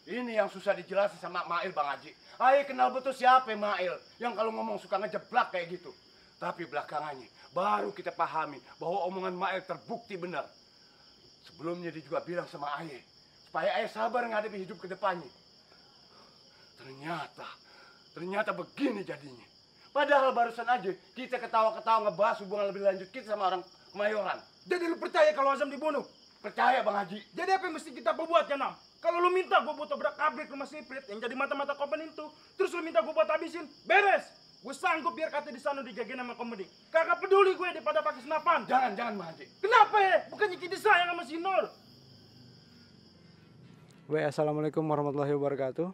Ini yang susah dijelasin sama Mail, Bang Haji. Ayo kenal betul siapa Mail yang kalau ngomong suka ngejeblak kayak gitu. Tapi belakangannya baru kita pahami bahwa omongan Mail terbukti benar. Sebelumnya dia juga bilang sama Aye supaya Aye sabar ngadepi hidup ke depannya. Ternyata begini jadinya. Padahal barusan aja kita ketawa-ketawa ngebahas hubungan lebih lanjut kita sama orang Kemayoran. Jadi lu percaya kalau Azam dibunuh? Percaya Bang Haji. Jadi apa yang mesti kita perbuat ya, Nam? Kalau lu minta gua buat obrak abrik rumah Siprit yang jadi mata-mata kopen itu, terus lu minta gua buat habisin, beres. Gue sanggup biar kata di sana dijagain sama komedi. Kagak peduli gue daripada pakai senapan. Jangan Bang Haji. Kenapa ya? Bukannya kita sayang sama si Nur. Assalamualaikum warahmatullahi wabarakatuh.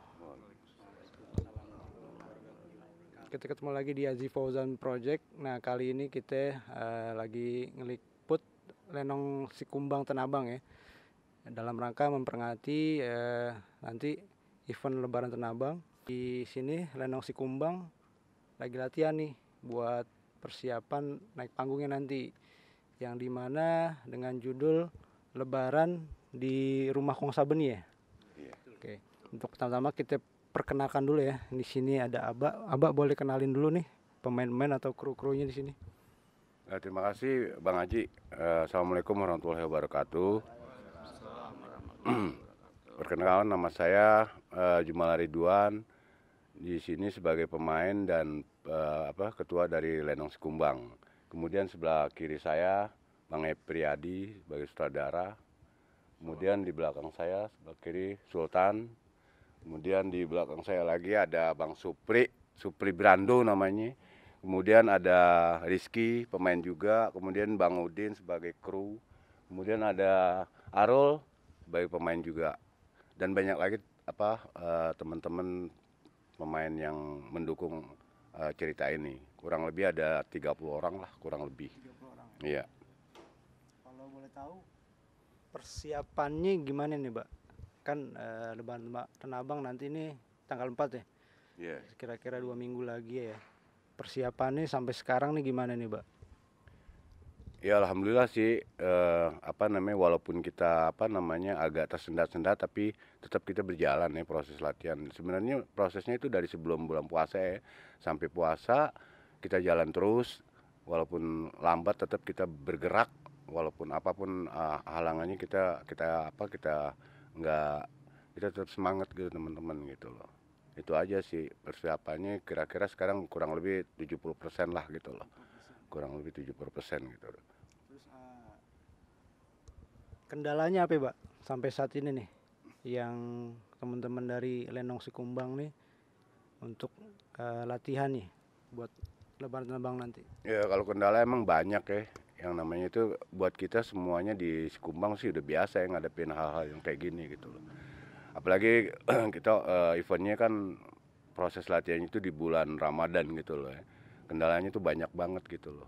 Kita ketemu lagi di Azi Fauzan Project. Nah, kali ini kita lagi ngeliput Lenong Sikumbang Tanabang ya. Dalam rangka memperingati nanti event Lebaran Tanabang. Di sini Lenong Sikumbang lagi latihan nih buat persiapan naik panggungnya nanti. Yang dimana dengan judul Lebaran di Rumah Kong Sabeni ya. Oke, untuk pertama-tama kita perkenalkan dulu ya. Di sini ada Abah boleh kenalin dulu nih pemain-pemain atau kru-krunya di sini. Terima kasih Bang Haji. Assalamualaikum warahmatullahi wabarakatuh. Perkenalkan nama saya Jumal Ridwan. Di sini sebagai pemain dan ketua dari Lenong Sikumbang. Kemudian sebelah kiri saya Bang Epriyadi sebagai sutradara. Kemudian di belakang saya sebelah kiri Sultan. Kemudian di belakang saya lagi ada Bang Supri Brando namanya. Kemudian ada Rizky pemain juga. Kemudian Bang Udin sebagai kru. Kemudian ada Arul sebagai pemain juga. Dan banyak lagi teman-teman pemain yang mendukung cerita ini. Kurang lebih ada 30 orang lah kurang lebih. 30 orang. Iya. Kalau boleh tahu persiapannya gimana nih, Mbak? Kan Lebaran Tanabang nanti ini tanggal 4 ya. Iya. Kira-kira 2 minggu lagi ya. Persiapannya sampai sekarang nih gimana nih, Mbak? Ya alhamdulillah sih walaupun kita agak tersendat-sendat tapi tetap kita berjalan ya proses latihan. Sebenarnya prosesnya itu dari sebelum bulan puasa ya sampai puasa kita jalan terus walaupun lambat tetap kita bergerak walaupun apapun halangannya kita tetap semangat gitu teman-teman gitu loh. Itu aja sih persiapannya kira-kira sekarang kurang lebih 70% lah gitu loh. Kurang lebih 70% gitu. Terus kendalanya apa, Pak? Sampai saat ini nih yang teman-teman dari Lenong Sikumbang nih untuk latihan nih buat Lebaran Tanabang nanti. Ya kalau kendala emang banyak ya. Yang namanya itu buat kita semuanya di Sikumbang sih udah biasa ya ngadepin hal-hal yang kayak gini gitu loh. Apalagi kita eventnya kan proses latihannya itu di bulan Ramadan gitu loh ya. Kendalanya tuh banyak banget gitu loh.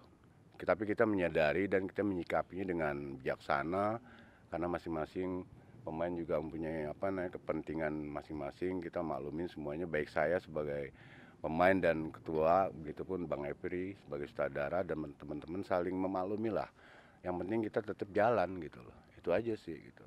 Tapi kita menyadari dan kita menyikapinya dengan bijaksana karena masing-masing pemain juga mempunyai kepentingan masing-masing. Kita maklumin semuanya, baik saya sebagai pemain dan ketua, begitupun Bang Epri sebagai sutradara dan teman-teman saling memaklumi lah. Yang penting kita tetap jalan gitu loh. Itu aja sih gitu.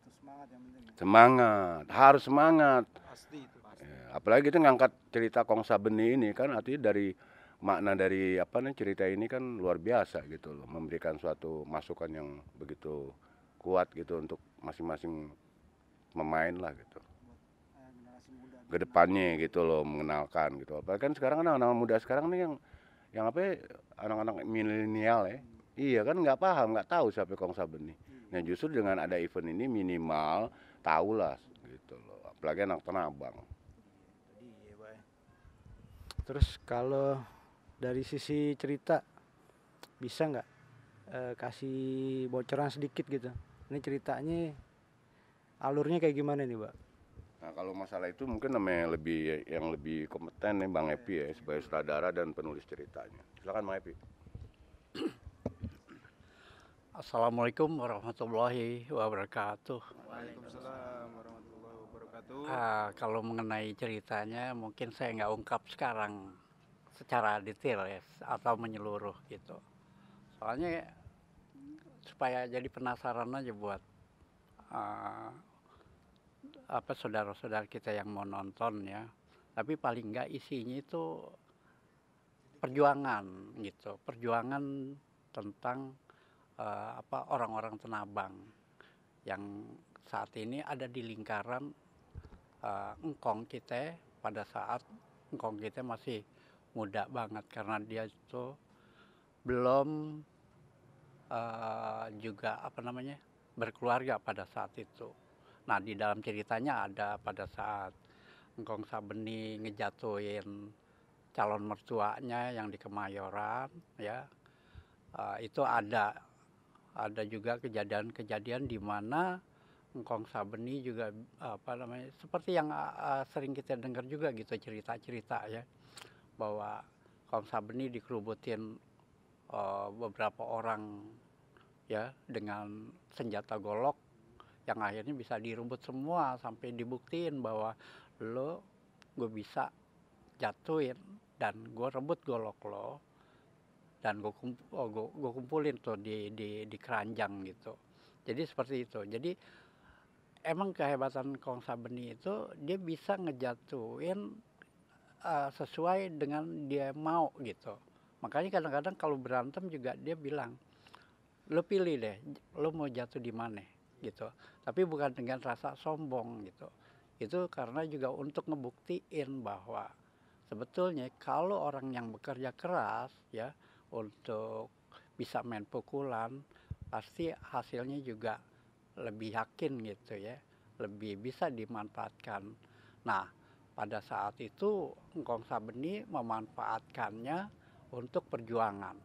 Itu semangat yang penting. Semangat, harus semangat. Pasti itu pasti. Ya, apalagi kita ngangkat cerita Kong Sabeni ini kan artinya dari makna dari cerita ini kan luar biasa gitu loh, memberikan suatu masukan yang begitu kuat gitu untuk masing-masing pemain lah gitu. Ke depannya gitu loh, mengenalkan gitu. Apalagi kan sekarang kan anak-anak muda sekarang nih yang anak-anak milenial ya. Iya kan nggak paham, nggak tahu siapa Kong Sabeni. Nah justru dengan ada event ini minimal tahulah gitu loh. Apalagi anak Tanabang. Iya, Pak. Terus kalau dari sisi cerita bisa nggak kasih bocoran sedikit gitu? Ini ceritanya alurnya kayak gimana nih, Pak? Nah kalau masalah itu mungkin namanya yang lebih kompeten nih Bang Epi ya sebagai sutradara dan penulis ceritanya. Silakan Bang Epi. Assalamualaikum warahmatullahi wabarakatuh. Waalaikumsalam warahmatullahi wabarakatuh. Kalau mengenai ceritanya mungkin saya nggak ungkap sekarang secara detail ya atau menyeluruh gitu. Soalnya supaya jadi penasaran aja buat saudara-saudara kita yang mau nonton ya. Tapi paling enggak isinya itu perjuangan gitu, perjuangan tentang orang-orang Tenabang yang saat ini ada di lingkaran engkong kita pada saat engkong kita masih muda banget karena dia itu belum juga berkeluarga pada saat itu. Nah di dalam ceritanya ada pada saat Engkong Sabeni ngejatuhin calon mertuanya yang di Kemayoran ya, itu ada juga kejadian-kejadian di mana Engkong Sabeni juga seperti yang sering kita dengar juga gitu cerita-cerita ya, bahwa Engkong Sabeni dikerubutin beberapa orang ya dengan senjata golok yang akhirnya bisa direbut semua sampai dibuktiin bahwa gue bisa jatuhin dan gue rebut golok lo dan gue kumpulin tuh di keranjang gitu. Jadi seperti itu. Jadi emang kehebatan Kong Sabeni itu dia bisa ngejatuhin sesuai dengan dia mau gitu. Makanya kadang-kadang kalau berantem juga dia bilang, lo pilih deh, lo mau jatuh di mana gitu. Tapi bukan dengan rasa sombong gitu. Itu karena juga untuk ngebuktiin bahwa sebetulnya kalau orang yang bekerja keras ya untuk bisa main pukulan, pasti hasilnya juga lebih yakin gitu ya, lebih bisa dimanfaatkan. Nah, pada saat itu Engkong Sabeni memanfaatkannya untuk perjuangan.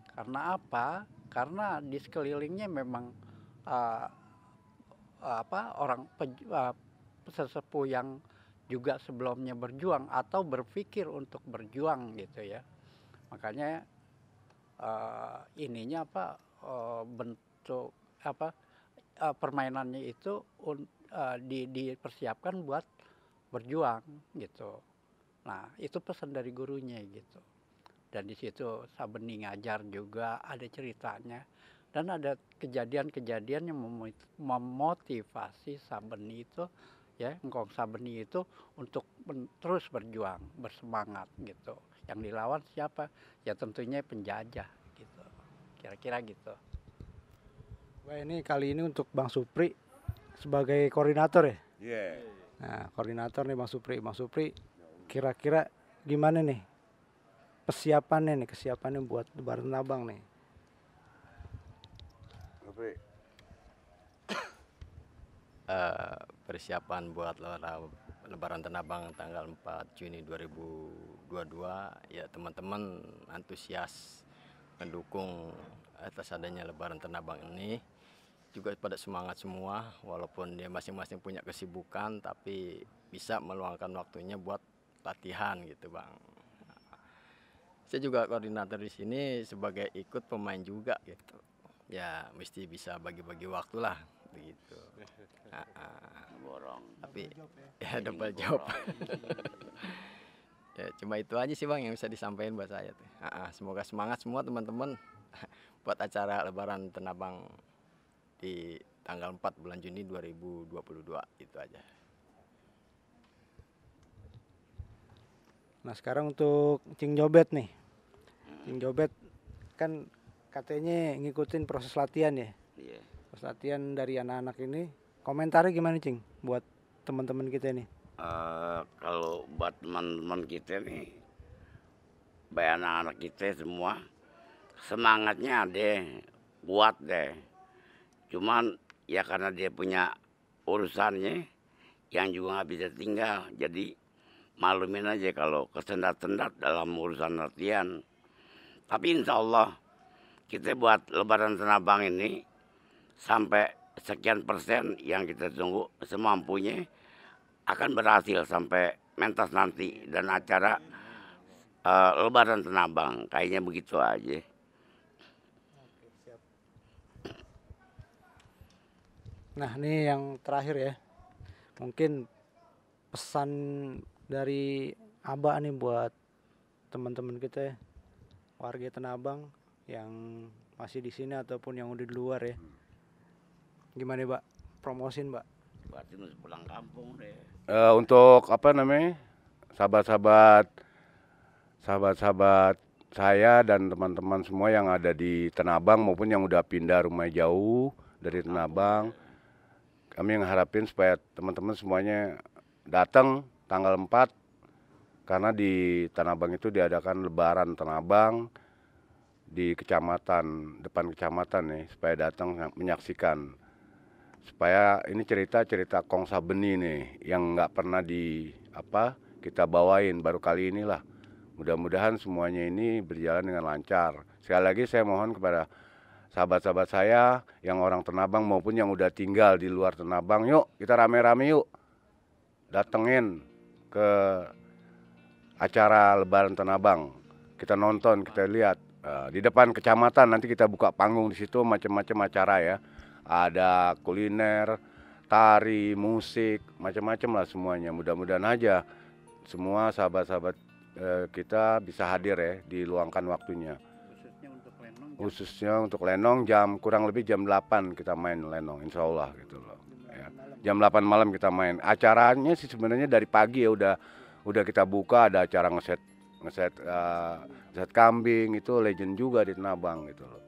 Karena apa? Karena di sekelilingnya memang orang sesepuh yang juga sebelumnya berjuang atau berpikir untuk berjuang gitu ya. Makanya bentuk permainannya itu dipersiapkan buat berjuang gitu. Nah, itu pesan dari gurunya gitu. Dan di situ Sabeni ngajar juga ada ceritanya dan ada kejadian-kejadian yang memotivasi Sabeni itu ya, Engkong Sabeni itu untuk terus berjuang, bersemangat gitu. Yang dilawan siapa? Ya tentunya penjajah gitu. Kira-kira gitu. Wah, ini kali ini untuk Bang Supri sebagai koordinator ya? Iya. Nah, koordinator nih Bang Supri. Bang Supri, kira-kira gimana nih kesiapannya buat Lebaran Tenabang nih? Persiapan buat Lebaran Tenabang tanggal 4 Juni 2022 ya, teman-teman antusias mendukung atas adanya Lebaran Tenabang ini, juga pada semangat semua walaupun dia masing-masing punya kesibukan tapi bisa meluangkan waktunya buat latihan gitu Bang. Saya juga koordinator di sini sebagai ikut pemain juga gitu. Ya mesti bisa bagi-bagi waktu lah begitu. Tapi ya double job. Ya cuma itu aja sih Bang yang bisa disampaikan buat saya tuh. Semoga semangat semua teman-teman buat acara Lebaran Tenabang di tanggal 4 bulan Juni 2022 itu aja. Nah, sekarang untuk Cing Jobet nih. Cing Jobet kan katanya ngikutin proses latihan ya. Iya. Proses latihan dari anak-anak ini. Komentarnya gimana Cing buat teman-teman kita nih? Kalau buat teman-teman kita nih, baik anak-anak kita semua semangatnya deh, kuat deh. Cuman ya karena dia punya urusannya yang juga nggak bisa tinggal, jadi malumin aja kalau kesendat-sendat dalam urusan latihan. Tapi insya Allah kita buat Lebaran Tenabang ini sampai sekian persen yang kita tunggu semampunya akan berhasil sampai mentas nanti dan acara Lebaran Tenabang. Kayaknya begitu aja. Oke, siap. Nah, ini yang terakhir ya. Mungkin pesan dari Abah nih buat teman-teman kita, warga Tenabang yang masih di sini ataupun yang udah di luar ya. Gimana Mbak? Promosin Mbak. Berarti mesti pulang kampung deh. Untuk apa namanya, sahabat-sahabat saya dan teman-teman semua yang ada di Tanah Abang maupun yang udah pindah rumah jauh dari Tanah Abang, kami mengharapin supaya teman-teman semuanya datang tanggal 4 karena di Tanah Abang itu diadakan Lebaran Tanah Abang di kecamatan, depan kecamatan nih, supaya datang menyaksikan. Supaya ini cerita Kongsa Beni nih yang nggak pernah kita bawain, baru kali inilah. Mudah-mudahan semuanya ini berjalan dengan lancar. Sekali lagi saya mohon kepada sahabat-sahabat saya yang orang Tanah Abang maupun yang udah tinggal di luar Tanah Abang, yuk kita rame-rame yuk datengin ke acara Lebaran Tanah Abang. Kita nonton, kita lihat di depan kecamatan, nanti kita buka panggung di situ macam-macam acara ya. Ada kuliner, tari, musik, macam-macam lah semuanya. Mudah-mudahan aja semua sahabat-sahabat kita bisa hadir ya, diluangkan waktunya. Khususnya untuk lenong kurang lebih jam 8 kita main lenong, insya Allah gitu loh. Ya. Jam 8 malam kita main. Acaranya sih sebenarnya dari pagi ya udah kita buka, ada acara ngeset kambing, itu legend juga di Tanah Abang gitu loh.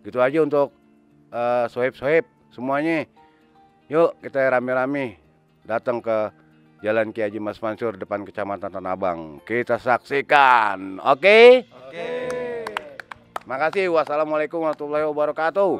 Gitu aja untuk sohib-sohib semuanya. Yuk kita rame-rame datang ke Jalan Ki Haji Mas Mansur depan Kecamatan Tanah Abang. Kita saksikan. Oke? Oke. Makasih. Wassalamualaikum warahmatullahi wabarakatuh.